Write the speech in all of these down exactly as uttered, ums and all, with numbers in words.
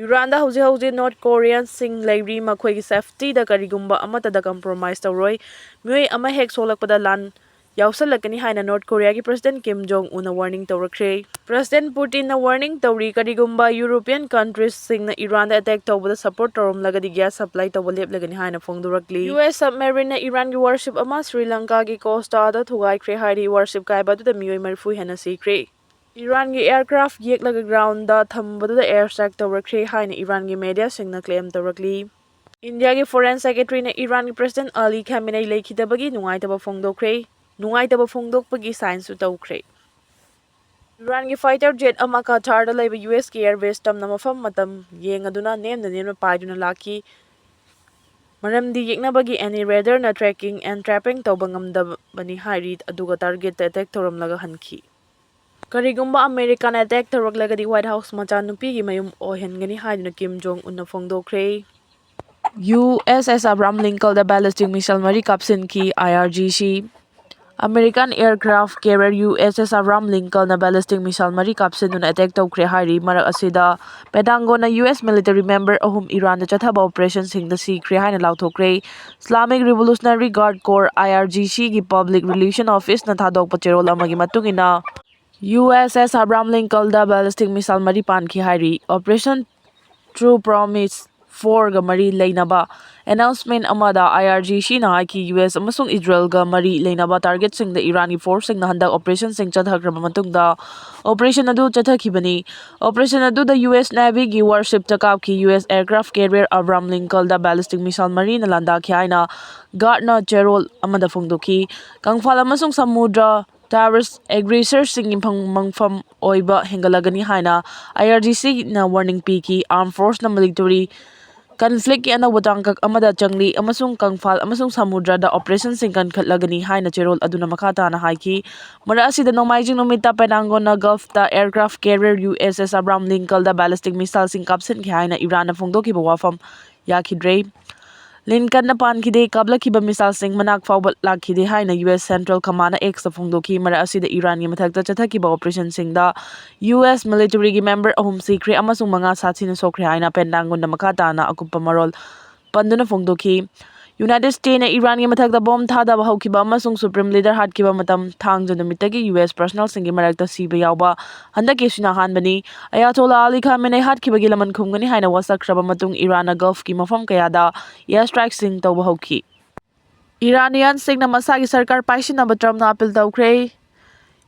ꯏꯔꯥꯟꯗ ꯍꯧꯖꯤꯛ ꯍꯧꯖꯤꯛ ꯅꯣꯔꯠ ꯀꯣꯔꯤꯌꯟꯁꯤꯡ ꯂꯩꯔꯤ, ꯃꯈꯣꯏꯒꯤ ꯁꯦꯐꯇꯤꯗ ꯀꯔꯤꯒꯨꯝꯕ ꯑꯃꯠꯇꯗ ꯀꯝꯄ꯭ꯔꯣꯃꯥꯏꯁ ꯇꯧꯔꯣꯏ꯫ ꯃꯤꯑꯣꯏ ꯑꯃ ꯍꯦꯛ ꯁꯣꯛꯂꯛꯄꯗ ꯂꯥꯟ ꯌꯥꯎꯁꯜꯂꯛꯀꯅꯤ ꯍꯥꯏꯅ ꯅꯣꯔꯠ ꯀꯣꯔꯤꯌꯥꯒꯤ ꯄ꯭ꯔꯁꯤꯗꯦꯟ ꯀꯤꯝ ꯖꯣꯡ ꯎꯟꯅ ꯋꯥꯔꯅꯤꯡ ꯇꯧꯔꯛꯈ꯭ꯔꯦ꯫ ꯄ꯭ꯔꯁꯤꯗꯦꯟ ꯄꯨꯇꯤꯟꯅ ꯋꯥꯔꯅꯤꯡ ꯇꯧꯔꯤ, ꯀꯔꯤꯒꯨꯝꯕ ꯌꯨꯔꯣꯄꯤꯌꯟ ꯀꯟꯇ꯭ꯔꯤꯁꯁꯤꯡꯅ ꯏꯔꯥꯟꯗ ꯑꯦꯇꯦꯛ ꯇꯧꯕꯗ ꯁꯄꯣꯔꯠ ꯇꯧꯔꯝꯂꯒꯗꯤ ꯒ꯭ꯌꯥꯁ ꯁꯄ꯭ꯂꯥꯏ ꯇꯧꯕ ꯂꯦꯞꯂꯒꯅꯤ ꯍꯥꯏꯅ ꯐꯣꯡꯗꯣꯔꯛꯂꯤ꯫ ꯌꯨ ꯑꯦꯁ ꯁꯕꯃꯦꯔꯤꯟꯅ ꯏꯔꯥꯟꯒꯤ ꯋꯥꯔꯁꯤꯞ ꯑꯃ ꯁ꯭ꯔꯤ ꯂꯪꯀꯥꯒꯤ ꯀꯣꯁꯇꯥꯗ ꯊꯨꯒꯥꯏꯈ꯭ꯔꯦ ꯍꯥꯏꯔꯤ꯫ ꯋꯥꯔꯁꯤꯞ ꯀꯥꯏꯕ ꯑꯗꯨꯗ ꯃꯤꯑꯣꯏ ꯃꯔꯤꯐꯨ ꯍꯦꯟꯅ ꯁꯤꯈ꯭ꯔꯦ꯫ ꯏꯔꯥꯟꯒꯤ ꯑꯦꯌꯔꯀ꯭ꯔꯥꯐ ꯌꯦꯛꯂꯒ ꯒ꯭ꯔꯥꯎꯟꯗ ꯊꯝꯕꯗꯨꯗ ꯑꯦꯌꯔ ꯁ꯭ꯇ꯭ꯔꯥꯏꯛ ꯇꯧꯔꯛꯈ꯭ꯔꯦ ꯍꯥꯏꯅ ꯏꯔꯥꯟꯒꯤ ꯃꯦꯗꯤꯌꯥꯁꯤꯡꯅ ꯀ꯭ꯂꯦꯝ ꯇꯧꯔꯛꯂꯤ꯫ ꯏꯟꯗꯤꯌꯥꯒꯤ ꯐꯣꯔꯦꯟ ꯁꯦꯀ꯭ꯔꯦꯇꯔꯤꯅ ꯏꯔꯥꯟꯒꯤ ꯄ꯭ꯔꯁꯤꯗꯦꯟ ꯑꯂꯤ ꯈꯥꯃꯦꯅꯦ ꯂꯩꯈꯤꯗꯕꯒꯤ ꯅꯨꯡꯉꯥꯏꯇꯕ ꯐꯣꯡꯗꯣꯛꯈ꯭ꯔꯦ꯫ ꯅꯨꯡꯉꯥꯏꯇꯕ ꯐꯣꯡꯗꯣꯛꯄꯒꯤ ꯁꯥꯏꯟꯁꯨ ꯇꯧꯈ꯭ꯔꯦ꯫ ꯏꯔꯥꯟꯒꯤ ꯐꯥꯏꯇꯔ ꯖꯦꯠ ꯑꯃ ꯀꯇꯥꯔꯗ ꯂꯩꯕ ꯌꯨ ꯑꯦꯁꯀꯤ ꯑꯦꯌꯔꯕꯦꯁ ꯇꯝꯅ ꯃꯐꯝ ꯃꯇꯝ ꯌꯦꯡꯉꯗꯨꯅ ꯅꯦꯝꯅ ꯅꯦꯝꯅ ꯄꯥꯏꯗꯨꯅ ꯂꯥꯛꯈꯤ꯫ ꯃꯔꯝꯗꯤ ꯌꯦꯛꯅꯕꯒꯤ ꯑꯦꯅꯤ ꯔꯦꯗꯔꯅ tracking and trapping ꯇꯧꯕ ꯉꯝꯗꯕꯅꯤ ꯍꯥꯏꯔꯤ, ꯑꯗꯨꯒ ꯇꯥꯔꯒꯦꯠꯇ ꯑꯦꯇꯦꯛ ꯇꯧꯔꯝꯂꯒ ꯍꯟꯈꯤ꯫ ꯀꯔꯤꯒꯨꯝꯕ ꯑꯃꯦꯔꯤꯀꯥꯅ ꯑꯦꯇꯦꯛ ꯇꯧꯔꯛꯂꯒꯗꯤ ꯋꯥꯏꯠ ꯍꯥꯎꯁ ꯃꯆꯥꯅꯨꯄꯤꯒꯤ ꯃꯌꯨꯝ ꯑꯣꯏꯍꯟꯒꯅꯤ ꯍꯥꯏꯗꯨꯅ ꯀꯤꯝ ꯖꯣꯡ ꯎꯟꯅ ꯐꯣꯡꯗꯣꯛꯈ꯭ꯔꯦ꯫ ꯌꯨ ꯑꯦꯁ ꯑꯦꯁ ꯑꯕ꯭ꯔꯥꯝ ꯂꯤꯡꯀꯜꯗ ballistic missile ꯃꯔꯤ ꯀꯥꯞꯁꯤꯟꯈꯤ, I R G C. American aircraft carrier U S S Abraham ꯂꯤꯡꯀꯜꯅ ballistic missile ꯃꯔꯤ ꯀꯥꯞꯁꯤꯟꯗꯨꯅ ꯑꯦꯇꯦꯛ ꯇꯧꯈ꯭ꯔꯦ ꯍꯥꯏꯔꯤ꯫ ꯃꯔꯛ ꯑꯁꯤꯗ ꯄꯦꯟꯇꯥꯒꯣꯟꯅ ꯌꯨ ꯑꯦꯁ ꯃꯤꯂꯤꯇꯔꯤ ꯃꯦꯝꯕꯔ ꯑꯍꯨꯝ ꯏꯔꯥꯟꯗ ꯆꯠꯊꯕ ꯑꯣꯄꯔꯦꯁꯟꯁꯤꯡꯗ ꯁꯤꯈ꯭ꯔꯦ ꯍꯥꯏꯅ ꯂꯥꯎꯊꯣꯛꯈ꯭ꯔꯦ꯫ Islamic Revolutionary Guard Corps, I R G C, ꯒꯤ ꯄꯕ꯭ꯂꯤꯛ ꯔꯤꯂꯦꯁꯟ ꯑꯣꯐꯤꯁꯅ ꯊꯥꯗꯣꯛꯄ ꯆꯦꯔꯣꯜ ꯑꯃꯒꯤ ꯃꯇꯨꯡ ꯏꯟꯅ, ꯌꯨ ꯑꯦꯁ ꯑꯦꯁ ꯑꯕ꯭ꯔꯥꯝ ꯂꯤꯡꯀꯜꯗ ballistic missile ꯃꯔꯤ ꯄꯥꯟꯈꯤ ꯍꯥꯏꯔꯤ꯫ ꯑꯣꯄꯔꯦꯁꯟ ꯇ꯭ꯔꯨ ꯄ꯭ꯔꯣꯃꯤꯁ ꯐꯣꯔꯒ ꯃꯔꯤ ꯂꯩꯅꯕ ꯑꯦꯅꯥꯎꯟꯁꯃꯦꯟ ꯑꯃꯗ, ꯑꯥꯏ ꯑꯥꯔ ꯖꯤ ꯁꯤꯅ ꯍꯥꯏꯈꯤ, ꯌꯨ ꯑꯦꯁ ꯑꯃꯁꯨꯡ ꯏꯖꯔꯦꯜꯒ ꯃꯔꯤ ꯂꯩꯅꯕ ꯇꯥꯔꯒꯦꯠꯁꯤꯡꯗ ꯏꯔꯥꯟꯒꯤ ꯐꯣꯔꯁꯁꯤꯡꯅ ꯍꯟꯗꯛ ꯑꯣꯄꯔꯦꯁꯟꯁꯤꯡ ꯆꯠꯊꯈ꯭ꯔꯕ ꯃꯇꯨꯡꯗ ꯑꯣꯄꯔꯦꯁꯟ ꯑꯗꯨ ꯆꯠꯊꯈꯤꯕꯅꯤ꯫ ꯑꯣꯄꯔꯦꯁꯟ ꯑꯗꯨꯗ ꯌꯨ ꯑꯦꯁ ꯅꯦꯚꯤꯒꯤ ꯋꯥꯔꯁꯤꯞꯇ ꯀꯥꯞꯈꯤ꯫ U S aircraft carrier Abraham ꯂꯤꯡꯀꯜꯗ ballistic missile ꯃꯔꯤꯅ ꯂꯥꯟꯗꯥꯈꯤ ꯍꯥꯏꯅ ꯒꯥꯔꯗꯅ ꯆꯦꯔꯣꯜ ꯑꯃꯗ ꯐꯣꯡꯗꯣꯛꯈꯤ꯫ ꯀꯪꯐꯥꯜ ꯑꯃꯁꯨꯡ ꯁꯃꯨꯗ꯭ꯔ terrorist aggressor ꯁꯤꯡꯒꯤ ꯐꯪ-, ꯃꯪꯐꯝ ꯑꯣꯏꯕ ꯍꯦꯟꯒꯠꯂꯒꯅꯤ ꯍꯥꯏꯅ ꯑꯥꯏ ꯑꯥꯔ ꯖꯤ ꯁꯤꯅ ꯋꯥꯔꯅꯤꯡ ꯄꯤꯈꯤ꯫ ꯑꯥꯔꯝ ꯐꯣꯔꯁꯅ ꯃꯤꯂꯤꯇꯔꯤ ꯀꯟꯐ꯭ꯂꯤꯛꯀꯤ ꯑꯅꯧꯕ ꯇꯥꯡꯀꯛ ꯑꯃꯗ ꯆꯪꯂꯤ ꯑꯃꯁꯨꯡ ꯀꯪꯐꯥꯜ ꯑꯃꯁꯨꯡ ꯁꯃꯨꯗ꯭ꯔꯗ ꯑꯣꯄꯔꯦꯁꯟꯁꯤꯡ ꯀꯟꯈꯠꯂꯒꯅꯤ ꯍꯥꯏꯅ ꯆꯦꯔꯣꯜ ꯑꯗꯨꯅ ꯃꯈꯥ ꯇꯥꯅ ꯍꯥꯏꯈꯤ꯫ ꯃꯔꯛ ꯑꯁꯤꯗ, ꯅꯣꯡꯃꯥꯏꯖꯤꯡ ꯅꯨꯃꯤꯠꯇ ꯄꯦꯅꯥꯡꯒꯣꯟꯅ ꯒꯜꯐꯇ aircraft carrier U S S Abraham ꯂꯤꯡꯀꯜꯗ ballistic missile ꯁꯤꯡ ꯀꯥꯞꯁꯤꯟꯈꯤ ꯍꯥꯏꯅ ꯏꯔꯥꯟꯅ ꯐꯣꯡꯗꯣꯛꯈꯤꯕ ꯋꯥꯐꯝ ꯌꯥꯈꯤꯗ꯭ꯔꯦ꯫ ꯂꯤꯟ ꯀꯟꯅ ꯄꯥꯟꯈꯤꯗꯦ, ꯀꯥꯞꯂꯛꯈꯤꯕ ꯃꯤꯁꯥꯏꯜꯁꯤꯡ ꯃꯅꯥꯛ ꯐꯥꯎꯕ ꯂꯥꯛꯈꯤꯗꯦ ꯍꯥꯏꯅ ꯌꯨ ꯑꯦꯁ ꯁꯦꯟꯇ꯭ꯔꯦꯜ ꯀꯃꯥꯟꯅ ꯑꯦꯛꯁꯇ ꯐꯣꯡꯗꯣꯛꯈꯤ꯫ ꯃꯔꯛ ꯑꯁꯤꯗ ꯏꯔꯥꯟꯒꯤ ꯃꯊꯛꯇ ꯆꯠꯊꯈꯤꯕ ꯑꯣꯄꯔꯦꯁꯟꯁꯤꯡꯗ ꯌꯨ ꯑꯦꯁ ꯃꯤꯂꯤꯇꯔꯤꯒꯤ ꯃꯦꯝꯕꯔ ꯑꯍꯨꯝ ꯁꯤꯈ꯭ꯔꯦ ꯑꯃꯁꯨꯡ ꯃꯉꯥ ꯁꯥꯊꯤꯅ ꯁꯣꯛꯈ꯭ꯔꯦ ꯍꯥꯏꯅ ꯄꯦꯟꯇꯥꯒꯣꯟꯅ ꯃꯈꯥ ꯇꯥꯅ ꯑꯀꯨꯞꯄ ꯃꯔꯣꯜ ꯄꯟꯗꯨꯅ ꯐꯣꯡꯗꯣꯛꯈꯤ꯫ ꯌꯨꯅꯥꯏꯇꯦꯗ ꯁ꯭ꯇꯦꯠꯅ ꯏꯔꯥꯟꯒꯤ ꯃꯊꯛꯇ ꯕꯣꯝ ꯊꯥꯗꯕ ꯍꯧꯈꯤꯕ ꯑꯃꯁꯨꯡ ꯁꯨꯄ꯭ꯔꯤꯝ ꯂꯤꯗꯔ ꯍꯥꯠꯈꯤꯕ ꯃꯇꯝ ꯊꯥꯡꯖ ꯅꯨꯃꯤꯠꯇꯒꯤ ꯌꯨ ꯑꯦꯁ ꯄꯔꯁꯅꯦꯜꯁꯤꯡꯒꯤ ꯃꯔꯛꯇ ꯁꯤꯕ ꯌꯥꯎꯕ ꯍꯟꯗꯛꯀꯤꯁꯤꯅ ꯑꯍꯥꯟꯕꯅꯤ꯫ ꯑꯌꯥꯇꯣꯂꯥ ꯑꯂꯤ ꯈꯥꯃꯦꯅꯦ ꯍꯥꯠꯈꯤꯕꯒꯤ ꯂꯃꯟ ꯈꯨꯝꯒꯅꯤ ꯍꯥꯏꯅ ꯋꯥꯁꯛꯈ꯭ꯔꯕ ꯃꯇꯨꯡ ꯏꯔꯥꯟꯅ ꯒꯜꯐꯀꯤ ꯃꯐꯝ ꯀꯌꯥꯗ ꯏꯌꯥꯔ ꯁ꯭ꯇ꯭ꯔꯥꯏꯛꯁꯤꯡ ꯇꯧꯕ ꯍꯧꯈꯤ꯫ ꯏꯔꯥꯅꯤꯌꯥꯟꯁꯤꯡꯅ ꯃꯁꯥꯒꯤ ꯁꯔꯀꯥꯔ ꯄꯥꯏꯁꯤꯟꯅꯕ ꯇ꯭ꯔꯝꯞꯅ ꯑꯄꯤꯜ ꯇꯧꯈ꯭ꯔꯦ꯫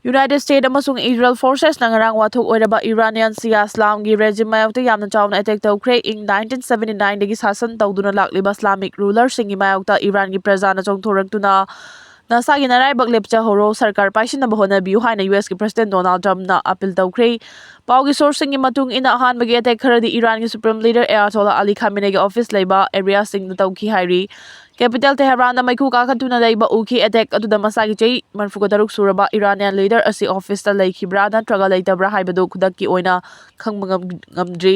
ꯌꯨꯅꯥꯏꯇꯦꯗ ꯁ꯭ꯇꯦꯠ ꯑꯃꯁꯨꯡ ꯏꯖꯔꯦꯜ ꯐꯣꯔꯁꯦꯁꯅ ꯉꯔꯥꯡ ꯋꯥꯊꯣꯛ ꯑꯣꯏꯔꯕ ꯏꯔꯥꯅꯤꯌꯥꯟ ꯁꯤꯌꯥ ꯏꯁꯂꯥꯝꯒꯤ ꯔꯦꯖꯤꯝ ꯃꯥꯌꯣꯛꯇ ꯌꯥꯝꯅ ꯆꯥꯎꯅ ꯑꯦꯇꯦꯛ ꯇꯧꯈ꯭ꯔꯦ꯫ ꯏꯪ ꯅꯥꯏꯟꯇꯤꯟ ꯁꯚꯦꯟꯇꯤ ꯅꯥꯏꯟꯗꯒꯤ ꯁꯥꯁꯟ ꯇꯧꯗꯨꯅ ꯂꯥꯛꯂꯤꯕ ꯏꯁꯂꯥꯃꯤꯛ ꯔꯨꯂꯔꯁꯤꯡꯒꯤ ꯃꯥꯌꯣꯛꯇ ꯏꯔꯥꯟꯒꯤ ꯄ꯭ꯔꯖꯥꯅ ꯆꯣꯡꯊꯣꯔꯛꯇꯨꯅ ꯅꯁꯥꯒꯤ ꯅꯔꯥꯏꯕꯛ ꯂꯦꯞꯆꯍꯧꯔꯣ, ꯁꯔꯀꯥꯔ ꯄꯥꯏꯁꯤꯟꯅꯕ ꯍꯣꯠꯅꯕꯤꯌꯨ ꯍꯥꯏꯅ ꯌꯨ ꯑꯦꯁꯀꯤ ꯄ꯭ꯔꯁꯤꯗꯦꯟ ꯗꯣꯅꯥꯜꯗ ꯇ꯭ꯔꯝꯞꯅ ꯑꯄꯤꯜ ꯇꯧꯈ꯭ꯔꯦ꯫ ꯄꯥꯎꯒꯤ ꯁꯣꯔꯁꯁꯤꯡꯒꯤ ꯃꯇꯨꯡ ꯏꯟꯅ, ꯑꯍꯥꯟꯕꯒꯤ ꯑꯦꯇꯦꯛ ꯈꯔꯗꯤ ꯏꯔꯥꯟꯒꯤ ꯁꯨꯄ꯭ꯔꯤꯝ ꯂꯤꯗꯔ ꯑꯌꯥꯇꯣꯂꯥ ꯑꯂꯤ ꯈꯥꯃꯦꯅꯦꯒꯤ ꯑꯣꯐꯤꯁ ꯂꯩꯕ ꯑꯦꯔꯤꯌꯥꯁꯤꯡꯗ ꯇꯧꯈꯤ ꯍꯥꯏꯔꯤ꯫ ꯀꯦꯄꯤꯇꯦꯜ ꯇꯦꯍꯔꯥꯟꯗ ꯃꯩꯈꯨ ꯀꯥꯈꯠꯇꯨꯅ ꯂꯩꯕ ꯎꯈꯤ꯫ ꯑꯦꯇꯦꯛ ꯑꯗꯨꯗ ꯃꯁꯥꯒꯤ ꯆꯍꯤ ꯃꯔꯤꯐꯨꯒ ꯇꯔꯨꯛ ꯁꯨꯔꯕ ꯏꯔꯥꯅꯤꯌꯥꯟ ꯂꯤꯗꯔ ꯑꯁꯤ ꯑꯣꯐꯤꯁꯇ ꯂꯩꯈꯤꯕ꯭ꯔꯥ ꯅꯠꯇ꯭ꯔꯒ ꯂꯩꯇꯕ꯭ꯔꯥ ꯍꯥꯏꯕꯗꯨ ꯈꯨꯗꯛꯀꯤ ꯑꯣꯏꯅ ꯈꯪꯕ ꯉꯝ-, ꯉꯝꯗ꯭ꯔꯤ꯫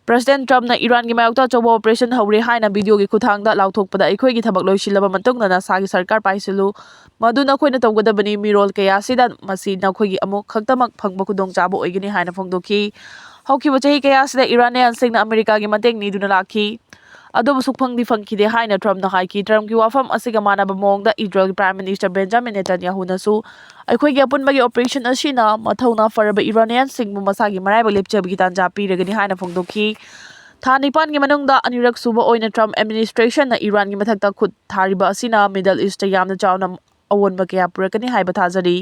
ꯄ꯭ꯔꯁꯤꯗꯦꯟ ꯇ꯭ꯔꯝꯞꯅ ꯏꯔꯥꯟꯒꯤ ꯃꯥꯌꯣꯛꯇ ꯑꯆꯧꯕ ꯑꯣꯄꯔꯦꯁꯟ ꯍꯧꯔꯦ ꯍꯥꯏꯅ ꯚꯤꯗꯤꯑꯣꯒꯤ ꯈꯨꯠꯊꯥꯡꯗ ꯂꯥꯎꯊꯣꯛꯄꯗ, "ꯑꯩꯈꯣꯏꯒꯤ ꯊꯕꯛ ꯂꯣꯏꯁꯤꯜꯂꯕ ꯃꯇꯨꯡꯗ ꯅꯁꯥꯒꯤ ꯁꯔꯀꯥꯔ ꯄꯥꯏꯁꯤꯜꯂꯨ꯫ ꯃꯗꯨ ꯅꯈꯣꯏꯅ ꯇꯧꯒꯗꯕꯅꯤ꯫ ꯃꯤꯔꯣꯜ ꯀꯌꯥ ꯑꯁꯤꯗ ꯃꯁꯤ ꯅꯈꯣꯏꯒꯤ ꯑꯃꯨꯛ ꯈꯛꯇꯃꯛ ꯐꯪꯕ ꯈꯨꯗꯣꯡꯆꯥꯕ ꯑꯣꯏꯒꯅꯤ" ꯍꯥꯏꯅ ꯐꯣꯡꯗꯣꯛꯈꯤ꯫ ꯍꯧꯈꯤꯕ ꯆꯍꯤ ꯀꯌꯥ ꯑꯁꯤꯗ ꯏꯔꯥꯅꯤꯌꯥꯟꯁꯤꯡꯅ ꯑꯃꯦꯔꯤꯀꯥꯒꯤ ꯃꯇꯦꯡ ꯅꯤꯗꯨꯅ ꯂꯥꯛꯈꯤ, ꯑꯗꯨꯕꯨ ꯁꯨꯛꯐꯪꯗꯤ ꯐꯪꯈꯤꯗꯦ ꯍꯥꯏꯅ ꯇ꯭ꯔꯝꯞꯅ ꯍꯥꯏꯈꯤ꯫ ꯇ꯭ꯔꯝꯞꯀꯤ ꯋꯥꯐꯝ ꯑꯁꯤꯒ ꯃꯥꯟꯅꯕ ꯃꯑꯣꯡꯗ ꯏꯖꯔꯦꯜꯒꯤ ꯄ꯭ꯔꯥꯏꯝ ꯃꯤꯅꯤꯁꯇꯔ ꯕꯦꯟꯖꯥꯃꯤꯟ ꯅꯦꯇꯟꯌꯥꯍꯨꯅꯁꯨ, "ꯑꯩꯈꯣꯏꯒꯤ ꯑꯄꯨꯟꯕꯒꯤ ꯑꯣꯄꯔꯦꯁꯟ ꯑꯁꯤꯅ ꯃꯊꯧꯅꯥ ꯐꯔꯕ ꯏꯔꯥꯅꯤꯌꯥꯟꯁꯤꯡꯕꯨ ꯃꯁꯥꯒꯤ ꯃꯔꯥꯏꯕꯛ ꯂꯦꯞꯆꯕꯒꯤ ꯇꯥꯟꯖꯥ ꯄꯤꯔꯒꯅꯤ" ꯍꯥꯏꯅ ꯐꯣꯡꯗꯣꯛꯈꯤ꯫ ꯊꯥ ꯅꯤꯄꯥꯟꯒꯤ ꯃꯅꯨꯡꯗ ꯑꯅꯤꯔꯛ ꯁꯨꯕ ꯑꯣꯏꯅ ꯇ꯭ꯔꯝꯞ ꯑꯦꯗꯃꯤꯅꯤꯁꯇ꯭ꯔꯦꯁꯟꯅ ꯏꯔꯥꯟꯒꯤ ꯃꯊꯛꯇ ꯈꯨꯠ ꯊꯥꯔꯤꯕ ꯑꯁꯤꯅ ꯃꯤꯗꯜ ꯏꯁꯇ ꯌꯥꯝꯅ ꯆꯥꯎꯅ ꯑꯑꯣꯟꯕ ꯀꯌꯥ ꯄꯨꯔꯛꯀꯅꯤ ꯍꯥꯏꯕ ꯊꯥꯖꯔꯤ꯫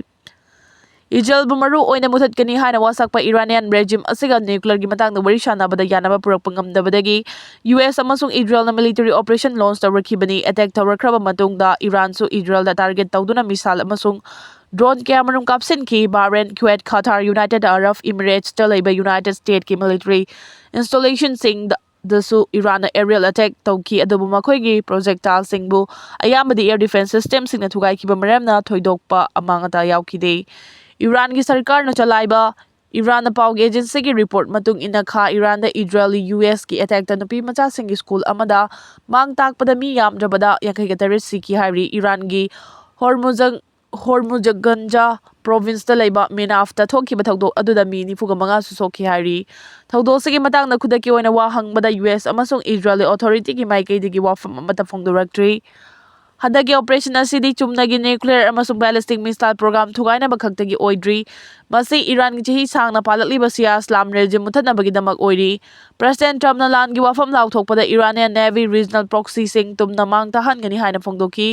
ꯏꯖꯔꯦꯜꯕꯨ ꯃꯔꯨ ꯑꯣꯏꯅ ꯃꯨꯊꯠꯀꯅꯤ ꯍꯥꯏꯅ ꯋꯥꯁꯛꯄ ꯏꯔꯥꯅꯤꯌꯥꯟ ꯔꯦꯖꯤꯝ ꯑꯁꯤꯒ ꯅ꯭ꯌꯨꯀ꯭ꯂꯤꯌꯔꯒꯤ ꯃꯇꯥꯡꯗ ꯋꯥꯔꯤ ꯁꯥꯟꯅꯕꯗ ꯌꯥꯅꯕ ꯄꯨꯔꯛꯄ ꯉꯝꯗꯕꯗꯒꯤ ꯌꯨ ꯑꯦꯁ ꯑꯃꯁꯨꯡ ꯏꯖꯔꯦꯜꯅ ꯃꯤꯂꯤꯇꯔꯤ ꯑꯣꯄꯔꯦꯁꯟ ꯂꯣꯟꯆ ꯇꯧꯔꯛꯈꯤꯕꯅꯤ꯫ ꯑꯦꯇꯦꯛ ꯇꯧꯔꯛꯈ꯭ꯔꯕ ꯃꯇꯨꯡꯗ ꯏꯔꯥꯟꯁꯨ ꯏꯖꯔꯦꯜꯗ ꯇꯥꯔꯒꯦꯠ ꯇꯧꯗꯨꯅ ꯃꯤꯁꯥꯏꯜ ꯑꯃꯁꯨꯡ ꯗ꯭ꯔꯣꯟ ꯀꯌꯥꯃꯔꯨꯝ ꯀꯥꯞꯁꯤꯟꯈꯤ꯫ ꯕꯍꯔꯦꯟ, ꯀꯨꯋꯦꯠ, ꯈꯇꯥꯔ, ꯌꯨꯅꯥꯏꯇꯦꯗ ꯑꯔꯕ ꯏꯃꯤꯔꯦꯠꯁꯇ ꯂꯩꯕ ꯌꯨꯅꯥꯏꯇꯦꯗ ꯁ꯭ꯇꯦꯠꯀꯤ ꯃꯤꯂꯤꯇꯔꯤ ꯏꯟꯁꯇꯣꯂꯦꯁꯟꯁꯤꯡꯗ ꯗꯁꯨ ꯏꯔꯥꯟꯅ ꯑꯦꯔꯤꯌꯦꯜ ꯑꯦꯇꯦꯛ ꯇꯧꯈꯤ, ꯑꯗꯨꯕꯨ ꯃꯈꯣꯏꯒꯤ ꯄ꯭ꯔꯣꯖꯦꯛꯇꯥꯏꯜꯁꯤꯡꯕꯨ ꯑꯌꯥꯝꯕꯗꯤ ꯑꯦꯌꯔ ꯗꯤꯐꯦꯟꯁ ꯁꯤꯁꯇꯦꯝꯁꯤꯡꯅ ꯊꯨꯒꯥꯏꯈꯤꯕ ꯃꯔꯝꯅ ꯊꯣꯏꯗꯣꯛꯄ ꯑꯃꯥꯡ ꯑꯇꯥ ꯌꯥꯎꯈꯤꯗꯦ꯫ ꯏꯔꯥꯟꯒꯤ ꯁꯔꯀꯥꯔꯅ ꯆꯂꯥꯏꯕ ꯏꯔꯥꯟꯅ ꯄꯥꯎꯒꯤ ꯑꯦꯖꯦꯟꯁꯤꯒꯤ ꯔꯤꯄꯣꯔꯠ ꯃꯇꯨꯡ ꯏꯟꯅ, ꯈꯥ ꯏꯔꯥꯟꯗ ꯏꯖꯔꯦꯜꯒꯤ ꯌꯨ ꯑꯦꯁꯀꯤ ꯑꯦꯇꯦꯛꯇ ꯅꯨꯄꯤ ꯃꯆꯥꯁꯤꯡꯒꯤ ꯁ꯭ꯀꯨꯜ ꯑꯃꯗ ꯃꯥꯡ ꯇꯥꯛꯄꯗ ꯃꯤ ꯌꯥꯝꯗ꯭ꯔꯕꯗ ꯌꯥꯡꯈꯩꯒ ꯇꯔꯦꯠ ꯁꯤꯈꯤ ꯍꯥꯏꯔꯤ꯫ ꯏꯔꯥꯟꯒꯤ ꯍꯣꯔꯃꯨꯖꯪ ꯍꯣꯔꯃꯨꯖꯒꯟꯖ ꯄ꯭ꯔꯣꯚꯤꯟꯁꯇ ꯂꯩꯕ ꯃꯤꯅꯥꯐꯇ ꯊꯣꯛꯈꯤꯕ ꯊꯧꯗꯣꯛ ꯑꯗꯨꯗ ꯃꯤ ꯅꯤꯐꯨꯒ ꯃꯉꯥꯁꯨ ꯁꯣꯛꯈꯤ ꯍꯥꯏꯔꯤ꯫ ꯊꯧꯗꯣꯛ ꯑꯁꯤꯒꯤ ꯃꯇꯥꯡꯗ ꯈꯨꯗꯛꯀꯤ ꯑꯣꯏꯅ ꯋꯥ ꯍꯪꯕꯗ ꯌꯨ ꯑꯦꯁ ꯑꯃꯁꯨꯡ ꯏꯖꯔꯦꯜꯒꯤ ꯑꯣꯊꯣꯔꯤꯇꯤꯒꯤ ꯃꯥꯏꯀꯩꯗꯒꯤ ꯋꯥꯐꯝ ꯑꯃꯠꯇ ꯐꯣꯡꯗꯣꯔꯛꯇ꯭ꯔꯤ꯫ ꯍꯟꯗꯛꯀꯤ ꯑꯣꯄꯔꯦꯁꯟ ꯑꯁꯤꯗꯤ ꯆꯨꯝꯅꯒꯤ ꯅ꯭ꯌꯨꯀ꯭ꯂꯤꯌꯔ ꯑꯃꯁꯨꯡ ꯕꯦꯂꯤꯁꯇꯤꯛ ꯃꯤꯁꯥꯏꯜ ꯄ꯭ꯔꯣꯒ꯭ꯔꯥꯝ ꯊꯨꯒꯥꯏꯅꯕ ꯈꯛꯇꯒꯤ ꯑꯣꯏꯗ꯭ꯔꯤ꯫ ꯃꯁꯤ ꯏꯔꯥꯟꯒꯤ ꯆꯍꯤ ꯁꯥꯡꯅ ꯄꯥꯜꯂꯛꯂꯤꯕ ꯁꯤꯌꯥ ꯏꯁꯂꯥꯝ ꯔꯦꯖꯤꯝ ꯃꯨꯊꯠꯅꯕꯒꯤꯗꯃꯛ ꯑꯣꯏꯔꯤ꯫ ꯄ꯭ꯔꯦꯁꯤꯗꯦꯟꯠ ꯇ꯭ꯔꯝꯞꯅ ꯂꯥꯟꯒꯤ ꯋꯥꯐꯝ ꯂꯥꯎꯊꯣꯛꯄꯗ ꯏꯔꯥꯅꯤꯌꯟ ꯅꯦꯚꯤ ꯔꯤꯖꯅꯦꯜ ꯄ꯭ꯔꯣꯛꯁꯤꯁꯤꯡ ꯇꯨꯝꯅ ꯃꯥꯡ ꯇꯥꯍꯟꯒꯅꯤ ꯍꯥꯏꯅ ꯐꯣꯡꯗꯣꯛꯈꯤ꯫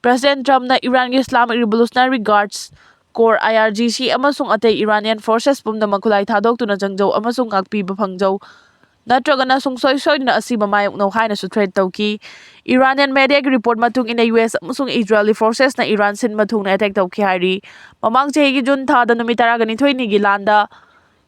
ꯄ꯭ꯔꯦꯁꯤꯗꯦꯟꯠ ꯇ꯭ꯔꯝꯞꯅ ꯏꯔꯥꯟꯒꯤ ꯏꯁꯂꯥꯃꯤꯛ ꯔꯤꯚꯣꯂꯨꯁꯅꯔꯤ ꯒꯥꯔꯗꯁ ꯀꯣꯔ, ꯑꯥꯏ ꯑꯥꯔ ꯖꯤ ꯁꯤ, ꯑꯃꯁꯨꯡ ꯑꯇꯩ ꯏꯔꯥꯅꯤꯌꯟ ꯐꯣꯔꯁꯦꯁ ꯄꯨꯝꯅꯃꯛ ꯈꯨꯠꯂꯥꯏ ꯊꯥꯗꯣꯛꯇꯨꯅ ꯆꯪꯖꯧ ꯑꯃꯁꯨꯡ ꯉꯥꯛꯄꯤꯕ ꯐꯪꯖꯧ, ꯅꯠꯇ꯭ꯔꯒꯅ ꯁꯨꯡꯁꯣꯏ ꯁꯣꯏꯗꯅ ꯑꯁꯤꯕ ꯃꯥꯌꯣꯛꯅꯧ ꯍꯥꯏꯅꯁꯨ ꯊ꯭ꯔꯦꯠ ꯇꯧꯈꯤ꯫ ꯏꯔꯥꯅꯤꯌꯟ ꯃꯦꯗꯤꯌꯥꯒꯤ ꯔꯤꯄꯣꯔꯠ ꯃꯇꯨꯡ ꯏꯟꯅ, ꯌꯨ ꯑꯦꯁ ꯑꯃꯁꯨꯡ ꯏꯖꯔꯦꯜꯒꯤ ꯐꯣꯔꯁꯦꯁꯅ ꯏꯔꯥꯟ ꯁꯤꯟꯕ ꯊꯨꯡꯅ ꯑꯦꯇꯦꯛ ꯇꯧꯈꯤ ꯍꯥꯏꯔꯤ꯫ ꯃꯃꯥꯡ ꯆꯍꯤꯒꯤ ꯖꯨꯟ ꯊꯥꯗ ꯅꯨꯃꯤꯠ ꯇꯔꯥꯅꯤꯊꯣꯏꯅꯤꯒꯤ ꯂꯥꯟꯗ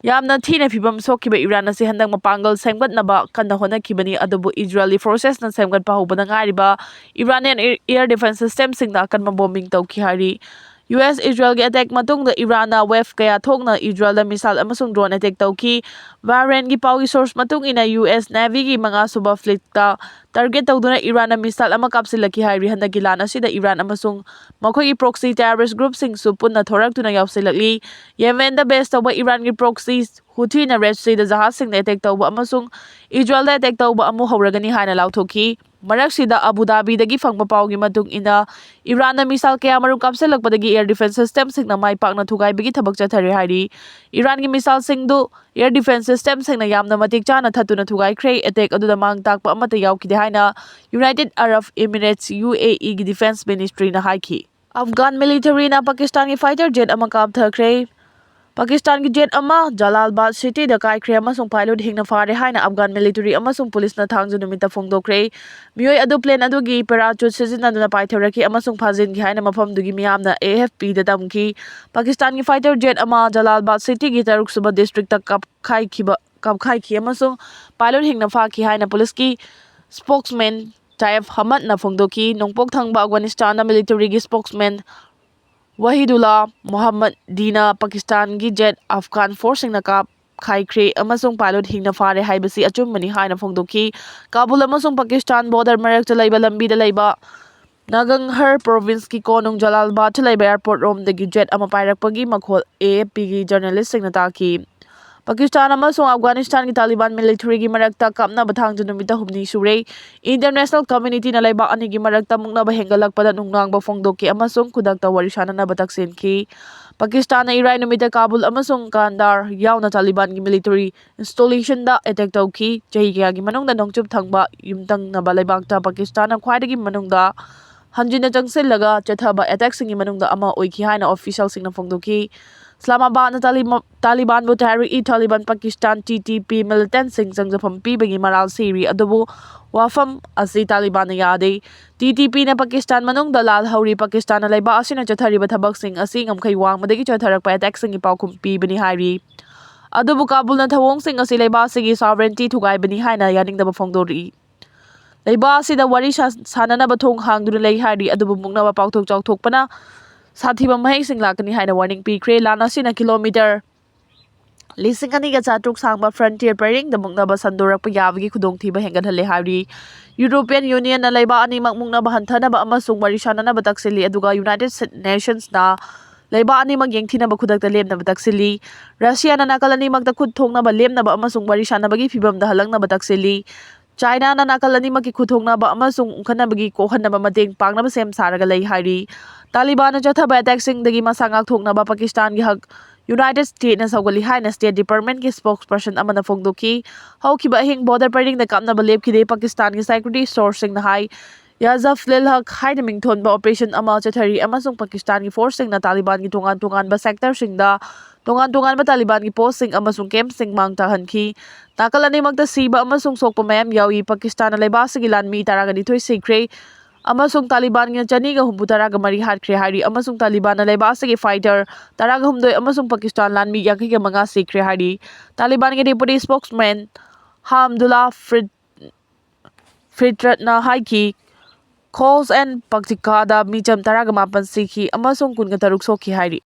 ꯌꯥꯝꯅ ꯊꯤꯅ ꯐꯤꯕꯝ ꯁꯣꯛꯈꯤꯕ ꯏꯔꯥꯟ ꯑꯁꯤ ꯍꯟꯗꯛ ꯃꯄꯥꯡꯒꯜ ꯁꯦꯝꯒꯠꯅꯕ ꯀꯟꯅ ꯍꯣꯠꯅꯈꯤꯕꯅꯤ, ꯑꯗꯨꯕꯨ ꯏꯖꯔꯦꯜꯒꯤ ꯐꯣꯔꯁꯦꯁꯅ ꯁꯦꯝꯒꯠꯄ ꯍꯧꯕꯗ ꯉꯥꯏꯔꯤꯕ ꯏꯔꯥꯅꯤꯌꯟ ꯑꯦꯌꯔ ꯗꯤꯐꯦꯟꯁ ꯁꯤꯁꯇꯦꯝꯁꯤꯡꯗ ꯑꯀꯟꯕ ꯕꯣꯝꯕꯤꯡ ꯇꯧꯈꯤ ꯍꯥꯏꯔꯤ꯫ ꯌꯨ ꯑꯦꯁ ꯏꯖꯔꯦꯜꯒꯤ ꯑꯦꯇꯦꯛ ꯃꯇꯨꯡꯗ ꯏꯔꯥꯟꯅ ꯋꯦꯕ ꯀꯌꯥ ꯊꯣꯛꯅ ꯏꯖꯔꯦꯜꯗ ꯃꯤꯁꯥꯏꯜ ꯑꯃꯁꯨꯡ ꯗ꯭ꯔꯣꯟ ꯑꯦꯇꯦꯛ ꯇꯧꯈꯤ꯫ ꯕꯍꯔꯦꯟꯒꯤ ꯄꯥꯎꯒꯤ ꯁꯣꯔꯁ ꯃꯇꯨꯡ ꯏꯟꯅ, ꯌꯨ ꯑꯦꯁ ꯅꯦꯚꯤꯒꯤ ꯃꯉꯥꯁꯨꯕ ꯐ꯭ꯂꯤꯠꯇ ꯇꯥꯔꯒꯦꯠ ꯇꯧꯗꯨꯅ ꯏꯔꯥꯟꯅ ꯃꯤꯁꯥꯏꯜ ꯑꯃ ꯀꯥꯞꯁꯤꯜꯂꯛꯈꯤ ꯍꯥꯏꯔꯤ꯫ ꯍꯟꯗꯛꯀꯤ ꯂꯥꯟ ꯑꯁꯤꯗ ꯏꯔꯥꯟ ꯑꯃꯁꯨꯡ ꯃꯈꯣꯏꯒꯤ ꯄ꯭ꯔꯣꯛꯁꯤ ꯇꯦꯔꯣꯔꯤꯁ ꯒ꯭ꯔꯨꯞꯁꯤꯡꯁꯨ ꯄꯨꯟꯅ ꯊꯣꯔꯛꯇꯨꯅ ꯌꯥꯎꯁꯤꯜꯂꯛꯂꯤ꯫ ꯌꯦꯃꯦꯟꯗ ꯕꯦꯁ ꯇꯧꯕ ꯏꯔꯥꯟꯒꯤ ꯄ꯭ꯔꯣꯛꯁꯤ ꯍꯨꯊꯤꯅ ꯔꯦꯗ ꯁꯤꯗ ꯖꯍꯥꯖꯁꯤꯡꯗ ꯑꯦꯇꯦꯛ ꯇꯧꯕ ꯑꯃꯁꯨꯡ ꯏꯖꯔꯦꯜꯗ ꯑꯦꯇꯦꯛ ꯇꯧꯕ ꯑꯃꯨꯛ ꯍꯧꯔꯒꯅꯤ ꯍꯥꯏꯅ ꯂꯥꯎꯊꯣꯛꯈꯤ꯫ ꯃꯔꯛꯁꯤꯗ, ꯑꯕꯨ ꯙꯥꯕꯤꯗꯒꯤ ꯐꯪꯕ ꯄꯥꯎꯒꯤ ꯃꯇꯨꯡ ꯏꯟꯅ, ꯏꯔꯥꯟꯅ ꯃꯤꯁꯥꯏꯜ ꯀꯌꯥꯃꯔꯨꯝ ꯀꯥꯞꯁꯤꯜꯂꯛꯄꯗꯒꯤ ꯑꯦꯌꯔ ꯗꯤꯐꯦꯟꯁ ꯁꯤꯁꯇꯦꯝꯁꯤꯡꯅ ꯃꯥꯏ ꯄꯥꯛꯅ ꯊꯨꯒꯥꯏꯕꯒꯤ ꯊꯕꯛ ꯆꯠꯊꯔꯤ ꯍꯥꯏꯔꯤ꯫ ꯏꯔꯥꯟꯒꯤ ꯃꯤꯁꯥꯏꯜꯁꯤꯡꯗꯨ ꯑꯦꯌꯔ ꯗꯤꯐꯦꯟꯁ ꯁꯤꯁꯇꯦꯝꯁꯤꯡꯅ ꯌꯥꯝꯅ ꯃꯇꯤꯛ ꯆꯥꯅ ꯊꯠꯇꯨꯅ ꯊꯨꯒꯥꯏꯈ꯭ꯔꯦ꯫ ꯑꯦꯇꯦꯛ ꯑꯗꯨꯗ ꯃꯥꯡ ꯇꯥꯛꯄ ꯑꯃꯠꯇ ꯌꯥꯎꯈꯤꯗꯦ ꯍꯥꯏꯅ ꯌꯨꯅꯥꯏꯇꯦꯗ ꯑꯔꯕ ꯏꯃꯤꯔꯦꯠꯁ, ꯌꯨ ꯑꯦ ꯏꯒꯤ ꯗꯤꯐꯦꯟꯁ ꯃꯤꯅꯤꯁꯇ꯭ꯔꯤꯅ ꯍꯥꯏꯈꯤ꯫ ꯑꯐꯒꯥꯟ ꯃꯤꯂꯤꯇꯔꯤꯅ ꯄꯥꯀꯤꯁꯇꯥꯟꯒꯤ ꯐꯥꯏꯇꯔ ꯖꯦꯠ ꯑꯃ ꯀꯥꯞꯊꯈ꯭ꯔꯦ꯫ ꯄꯥꯀꯤꯁꯇꯥꯟꯒꯤ ꯖꯦꯠ ꯑꯃ ꯖꯂꯥꯜꯕꯥꯗ ꯁꯤꯇꯤꯗ ꯀꯥꯏꯈ꯭ꯔꯦ ꯑꯃꯁꯨꯡ ꯄꯥꯏꯂꯣꯠ ꯍꯤꯡꯅ ꯐꯥꯔꯦ ꯍꯥꯏꯅ ꯑꯐꯒꯥꯟ ꯃꯤꯂꯤꯇꯔꯤ ꯑꯃꯁꯨꯡ ꯄꯨꯂꯤꯁꯅ ꯊꯥꯡꯖ ꯅꯨꯃꯤꯠꯇ ꯐꯣꯡꯗꯣꯛꯈ꯭ꯔꯦ꯫ ꯃꯤꯑꯣꯏ ꯑꯗꯨ ꯄ꯭ꯂꯦꯟ ꯑꯗꯨꯒꯤ ꯄꯦꯔꯥꯆꯨꯠ ꯁꯤꯖꯤꯟꯅꯗꯨꯅ ꯄꯥꯏꯊꯔꯛꯈꯤ ꯑꯃꯁꯨꯡ ꯐꯥꯖꯤꯟꯈꯤ ꯍꯥꯏꯅ ꯃꯐꯝꯗꯨꯒꯤ ꯃꯤꯌꯥꯝꯅ ꯑꯦ ꯑꯦꯐ ꯄꯤꯗ ꯇꯝꯈꯤ꯫ ꯄꯥꯀꯤꯁꯇꯥꯟꯒꯤ ꯐꯥꯏꯇꯔ ꯖꯦꯠ ꯑꯃ ꯖꯂꯥꯜꯕꯥꯗ ꯁꯤꯇꯤꯒꯤ ꯇꯔꯨꯛꯁꯨꯕ ꯗꯤꯁꯇ꯭ꯔꯤꯛꯇ ꯀꯥꯞꯈꯥꯏꯈꯤꯕ, ꯀꯥꯞꯈꯥꯏꯈꯤ ꯑꯃꯁꯨꯡ ꯄꯥꯏꯂꯣꯠ ꯍꯤꯡꯅ ꯐꯥꯈꯤ ꯍꯥꯏꯅ ꯄꯨꯂꯤꯁꯀꯤ ꯁ꯭ꯄꯣꯛꯁꯃꯦꯟ ꯇꯥꯏꯐ ꯍꯃꯗꯅ ꯐꯣꯡꯗꯣꯛꯈꯤ꯫ ꯅꯣꯡꯄꯣꯛ ꯊꯪꯕ ꯑꯐꯒꯥꯅꯤꯁꯇꯥꯟꯗ ꯃꯤꯂꯤꯇꯔꯤꯒꯤ ꯁ꯭ꯄꯣꯛꯁꯃꯦꯟ ꯋꯥꯍꯤꯗꯨꯜꯂꯥ ꯃꯨꯍꯝꯃꯗꯤꯅ ꯄꯥꯀꯤꯁꯇꯥꯟꯒꯤ ꯖꯦꯠ ꯑꯐꯒꯥꯟ ꯐꯣꯔꯁꯁꯤꯡꯅ ꯀꯥꯞꯈꯥꯏꯈ꯭ꯔꯦ ꯑꯃꯁꯨꯡ ꯄꯥꯏꯂꯣꯠ ꯍꯤꯡꯅ ꯐꯥꯔꯦ ꯍꯥꯏꯕꯁꯤ ꯑꯆꯨꯝꯕꯅꯤ ꯍꯥꯏꯅ ꯐꯣꯡꯗꯣꯛꯈꯤ꯫ ꯀꯥꯕꯨꯜ ꯑꯃꯁꯨꯡ ꯄꯥꯀꯤꯁꯇꯥꯟ ꯕꯣꯔꯗꯔ ꯃꯔꯛꯇ ꯂꯩꯕ ꯂꯝꯕꯤꯗ ꯂꯩꯕ ꯅꯒꯪꯍꯔ ꯄ꯭ꯔꯣꯚꯤꯟꯁꯀꯤ ꯀꯣꯅꯨꯡ ꯖꯂꯥꯂꯥꯕꯥꯗꯇ ꯂꯩꯕ ꯑꯦꯌꯔꯄꯣꯔꯠ ꯔꯣꯝꯗꯒꯤ ꯖꯦꯠ ꯑꯃ ꯄꯥꯏꯔꯛꯄꯒꯤ ꯃꯈꯣꯜ ꯑꯦ ꯑꯦꯐ ꯄꯤꯒꯤ ꯖꯔꯅꯦꯂꯤꯁꯁꯤꯡꯅ ꯇꯥꯈꯤ꯫ ꯄꯥꯀꯤꯁꯇꯥꯟ ꯑꯃꯁꯨꯡ ꯑꯐꯒꯥꯅꯤꯁꯇꯥꯟꯒꯤ ꯇꯥꯂꯤꯕꯥꯟ ꯃꯤꯂꯤꯇꯔꯤꯒꯤ ꯃꯔꯛꯇ ꯀꯥꯞꯅꯕ ꯊꯥꯡꯖ ꯅꯨꯃꯤꯠꯇ ꯍꯨꯝꯅꯤ ꯁꯨꯔꯦ꯫ ꯏꯟꯇꯔꯅꯦꯁꯅꯦꯜ ꯀꯝꯃ꯭ꯌꯨꯅꯤꯇꯤꯅ ꯂꯩꯕꯥꯛ ꯑꯅꯤꯒꯤ ꯃꯔꯛꯇ ꯃꯨꯛꯅꯕ ꯍꯦꯟꯒꯠꯂꯛꯄꯗ ꯅꯨꯡꯅꯥꯡꯕ ꯐꯣꯡꯗꯣꯛꯈꯤ ꯑꯃꯁꯨꯡ ꯈꯨꯗꯛꯇ ꯋꯥꯔꯤ ꯁꯥꯅꯅꯕ ꯇꯛꯁꯤꯟꯈꯤ꯫ ꯄꯥꯀꯤꯁꯇꯥꯟꯅ ꯏꯔꯥꯏ ꯅꯨꯃꯤꯠꯇ ꯀꯥꯕꯨꯜ ꯑꯃꯁꯨꯡ ꯀꯥꯟꯗꯥꯔ ꯌꯥꯎꯅ ꯇꯥꯂꯤꯕꯥꯟꯒꯤ ꯃꯤꯂꯤꯇꯔꯤ ꯏꯟꯁꯇꯣꯂꯦꯁꯟꯗ ꯑꯦꯇꯦꯛ ꯇꯧꯈꯤ꯫ ꯆꯍꯤ ꯀꯌꯥꯒꯤ ꯃꯅꯨꯡꯗ ꯅꯣꯡꯆꯨꯞ ꯊꯪꯕ ꯌꯨꯝꯊꯪꯅꯕ ꯂꯩꯕꯥꯛꯇ ꯄꯥꯀꯤꯁꯇꯥꯟꯅ ꯈ꯭ꯋꯥꯏꯗꯒꯤ ꯃꯅꯨꯡꯗ ꯍꯟꯖꯤꯟꯅ ꯆꯪꯁꯤꯜꯂꯒ ꯆꯠꯊꯕ ꯑꯦꯇꯦꯛꯁꯤꯡꯒꯤ ꯃꯅꯨꯡꯗ ꯑꯃ ꯑꯣꯏꯈꯤ ꯍꯥꯏꯅ ꯑꯣꯐꯤꯁꯤꯌꯦꯜꯁꯤꯡꯅ ꯐꯣꯡꯗꯣꯛꯈꯤ꯫ ꯏꯁꯂꯥꯃꯥꯕꯥꯗꯅ ꯇꯥꯂꯤꯃ-, ꯇꯥꯂꯤꯕꯥꯟꯕꯨ ꯇꯍꯔꯤꯛ E ꯇꯥꯂꯤꯕꯥꯟ Pakistan, T T P, ꯃꯤꯂꯤꯇꯦꯟꯠꯁꯤꯡ ꯆꯪꯖꯐꯝ ꯄꯤꯕꯒꯤ ꯃꯔꯥꯜ ꯁꯤꯔꯤ, ꯑꯗꯨꯕꯨ ꯋꯥꯐꯝ ꯑꯁꯤ ꯇꯥꯂꯤꯕꯥꯟꯅ ꯌꯥꯗꯦ꯫ ꯇꯤ ꯇꯤ ꯄꯤꯅ ꯄꯥꯀꯤꯁꯇꯥꯟ ꯃꯅꯨꯡꯗ ꯂꯥꯜꯍꯧꯔꯤ꯫ ꯄꯥꯀꯤꯁꯇꯥꯟꯅ ꯂꯩꯕꯥꯛ ꯑꯁꯤꯅ ꯆꯠꯊꯔꯤꯕ ꯊꯕꯛꯁꯤꯡ ꯑꯁꯤ ꯉꯝꯈꯩ ꯋꯥꯡꯃꯗꯒꯤ ꯆꯠꯊꯔꯛꯄ ꯑꯦꯇꯦꯛꯁꯤꯡꯒꯤ ꯄꯥꯎꯈꯨꯝ ꯄꯤꯕꯅꯤ ꯍꯥꯏꯔꯤ꯫ ꯑꯗꯨꯕꯨ ꯀꯥꯕꯨꯜꯅ ꯊꯧꯑꯣꯡꯁꯤꯡ ꯑꯁꯤ ꯂꯩꯕꯥꯛ ꯑꯁꯤꯒꯤ ꯁꯣꯚꯔꯦꯟꯇꯤ ꯊꯨꯒꯥꯏꯕꯅꯤ ꯍꯥꯏꯅ ꯌꯥꯅꯤꯡꯗꯕ ꯐꯣꯡꯗꯣꯔꯛꯏ꯫ ꯂꯩꯕꯥꯛ ꯑꯁꯤꯗ ꯋꯥꯔꯤ ꯁꯥ-, ꯁꯥꯅꯅꯕ ꯊꯣꯡ ꯍꯥꯡꯗꯨꯅ ꯂꯩ ꯍꯥꯏꯔꯤ, ꯑꯗꯨꯕꯨ ꯃꯨꯛꯅꯕ ꯄꯥꯛꯊꯣꯛ ꯆꯥꯎꯊꯣꯛꯄꯅ ꯁꯥꯊꯤꯕ ꯃꯍꯩꯁꯤꯡ ꯂꯥꯛꯀꯅꯤ ꯍꯥꯏꯅ ꯋꯥꯔꯅꯤꯡ ꯄꯤꯈ꯭ꯔꯦ꯫ ꯂꯥꯟ ꯑꯁꯤꯅ ꯀꯤꯂꯣꯃꯤꯇꯔ ꯂꯤꯁꯤꯡ ꯑꯅꯤꯒ ꯆꯥꯇ꯭ꯔꯨꯛ ꯁꯥꯡꯕ ꯐ꯭ꯔꯟꯇꯤꯌꯔ ꯄꯔꯤꯡꯗ ꯃꯨꯛꯅꯕ ꯁꯟꯗꯣꯔꯛꯄ ꯌꯥꯕꯒꯤ ꯈꯨꯗꯣꯡꯊꯤꯕ ꯍꯦꯟꯒꯠꯍꯜꯂꯦ ꯍꯥꯏꯔꯤ꯫ ꯌꯨꯔꯣꯄꯤꯌꯟ ꯌꯨꯅꯤꯌꯟꯅ ꯂꯩꯕꯥꯛ ꯑꯅꯤꯃꯛ ꯃꯨꯛꯅꯕ ꯍꯟꯊꯅꯕ ꯑꯃꯁꯨꯡ ꯋꯥꯔꯤ ꯁꯥꯅꯅꯕ ꯇꯛꯁꯤꯜꯂꯤ, ꯑꯗꯨꯒ ꯌꯨꯅꯥꯏꯇꯦꯗ ꯅꯦꯁꯟꯁꯅ ꯂꯩꯕꯥꯛ ꯑꯅꯤꯃꯛ ꯌꯦꯡꯊꯤꯅꯕ ꯈꯨꯗꯛꯇ ꯂꯦꯞꯅꯕ ꯇꯛꯁꯤꯜꯂꯤ꯫ ꯔꯁꯤꯌꯥꯅ ꯅꯥꯀꯜ ꯑꯅꯤꯃꯛꯇ ꯈꯨꯠ ꯊꯣꯛꯅꯕ ꯂꯦꯞꯅꯕ ꯑꯃꯁꯨꯡ ꯋꯥꯔꯤ ꯁꯥꯅꯕꯒꯤ ꯐꯤꯚꯝꯗ ꯍꯜꯂꯛꯅꯕ ꯇꯛꯁꯤꯜꯂꯤ꯫ ꯆꯥꯏꯅꯥꯅ ꯅꯥꯀꯜ ꯑꯅꯤꯃꯛꯀꯤ ꯈꯨꯠ ꯊꯣꯛꯅꯕ ꯑꯃꯁꯨꯡ ꯎꯪꯈꯠꯅꯕꯒꯤ ꯀꯣꯛꯍꯟꯅꯕ ꯃꯇꯦꯡ ꯄꯥꯡꯅꯕ ꯁꯦꯝ ꯁꯥꯔꯒ ꯂꯩ ꯍꯥꯏꯔꯤ꯫ ꯇꯥꯂꯤꯕꯥꯟꯅ ꯆꯠꯊꯕ ꯑꯦꯇꯦꯛꯁꯤꯡꯗꯒꯤ ꯃꯁꯥ ꯉꯥꯛꯊꯣꯛꯅꯕ ꯄꯥꯀꯤꯁꯇꯥꯟꯒꯤ ꯍꯛ ꯌꯨꯅꯥꯏꯇꯦꯗ ꯁ꯭ꯇꯦꯠꯅ ꯁꯧꯒꯠꯂꯤ ꯍꯥꯏꯅ ꯁ꯭ꯇꯦꯠ ꯗꯤꯄꯥꯔꯠꯃꯦꯟꯠꯀꯤ ꯁ꯭ꯄꯣꯛꯁꯄꯔꯁꯟ ꯑꯃꯅ ꯐꯣꯡꯗꯣꯛꯈꯤ꯫ ꯍꯧꯈꯤꯕ ꯑꯍꯤꯡ ꯕꯣꯔꯗꯔ ꯄꯔꯤꯡꯗ ꯀꯥꯞꯅꯕ ꯂꯦꯞꯈꯤꯗꯦ꯫ ꯄꯥꯀꯤꯁꯇꯥꯟꯒꯤ ꯁꯦꯀ꯭ꯌꯨꯔꯤꯇꯤ ꯁꯣꯔꯁꯁꯤꯡꯅ ꯍꯥꯏ, ꯌꯥꯖꯐ ꯂꯤꯜ ꯍꯛ ꯍꯥꯏꯅ ꯃꯤꯡꯊꯣꯟꯕ ꯑꯣꯄꯔꯦꯁꯟ ꯑꯃ ꯆꯠꯊꯔꯤ ꯑꯃꯁꯨꯡ ꯄꯥꯀꯤꯁꯇꯥꯟꯒꯤ ꯐꯣꯔꯁꯁꯤꯡꯅ ꯇꯥꯂꯤꯕꯥꯟꯒꯤ ꯇꯣꯉꯥꯟ ꯇꯣꯉꯥꯟꯕ ꯁꯦꯛꯇꯔꯁꯤꯡꯗ ꯇꯣꯉꯥꯟ ꯇꯣꯉꯥꯟꯕ ꯇꯥꯂꯤꯕꯥꯟꯒꯤ ꯄꯣꯁꯁꯤꯡ ꯑꯃꯁꯨꯡ ꯀꯦꯝꯞꯁꯤꯡ ꯃꯥꯡ ꯇꯥꯛꯍꯟꯈꯤ꯫ ꯅꯥꯀꯜ ꯑꯅꯤꯃꯛꯇ ꯁꯤꯕ ꯑꯃꯁꯨꯡ ꯁꯣꯛꯄ ꯃꯌꯥꯝ ꯌꯥꯎꯏ꯫ ꯄꯥꯀꯤꯁꯇꯥꯟꯅ ꯂꯩꯕꯥꯛ ꯑꯁꯤꯒꯤ ꯂꯥꯟꯃꯤ ꯇꯔꯥꯒ ꯅꯤꯊꯣꯏ ꯁꯤꯈ꯭ꯔꯦ ꯑꯃꯁꯨꯡ ꯇꯥꯂꯤꯕꯥꯟꯒꯤꯅ ꯆꯅꯤꯒ ꯍꯨꯝꯐꯨ ꯇꯔꯥꯒ ꯃꯔꯤ ꯍꯥꯠꯈ꯭ꯔꯦ ꯍꯥꯏꯔꯤ, ꯑꯃꯁꯨꯡ ꯇꯥꯂꯤꯕꯥꯟꯅ ꯂꯩꯕꯥꯛ ꯑꯁꯤꯒꯤ ꯐꯥꯏꯇꯔ ꯇꯔꯥꯒ ꯍꯨꯝꯗꯣꯏ ꯑꯃꯁꯨꯡ ꯄꯥꯀꯤꯁꯇꯥꯟ ꯂꯥꯟꯃꯤ ꯌꯥꯡꯈꯩꯒ ꯃꯉꯥ ꯁꯤꯈ꯭ꯔꯦ ꯍꯥꯏꯔꯤ꯫ ꯇꯥꯂꯤꯕꯥꯟꯒꯤ ꯗꯦꯄꯨꯇꯤ ꯁ꯭ꯄꯣꯛꯁꯃꯦꯟ ꯍꯥꯝꯗꯨꯂꯥ ꯐ꯭ꯔꯤꯠ-, ꯐꯤꯇ꯭ꯔꯠꯅ ꯍꯥꯏꯈꯤ, ꯈꯣꯜꯁ ꯑꯦꯟ ꯄꯛꯇꯤꯀꯥꯗ ꯃꯤꯆꯝ ꯇꯔꯥꯒ ꯃꯥꯄꯟ ꯁꯤꯈꯤ ꯑꯃꯁꯨꯡ ꯀꯨꯟꯒ ꯇꯔꯨꯛ ꯁꯣꯛꯈꯤ ꯍꯥꯏꯔꯤ꯫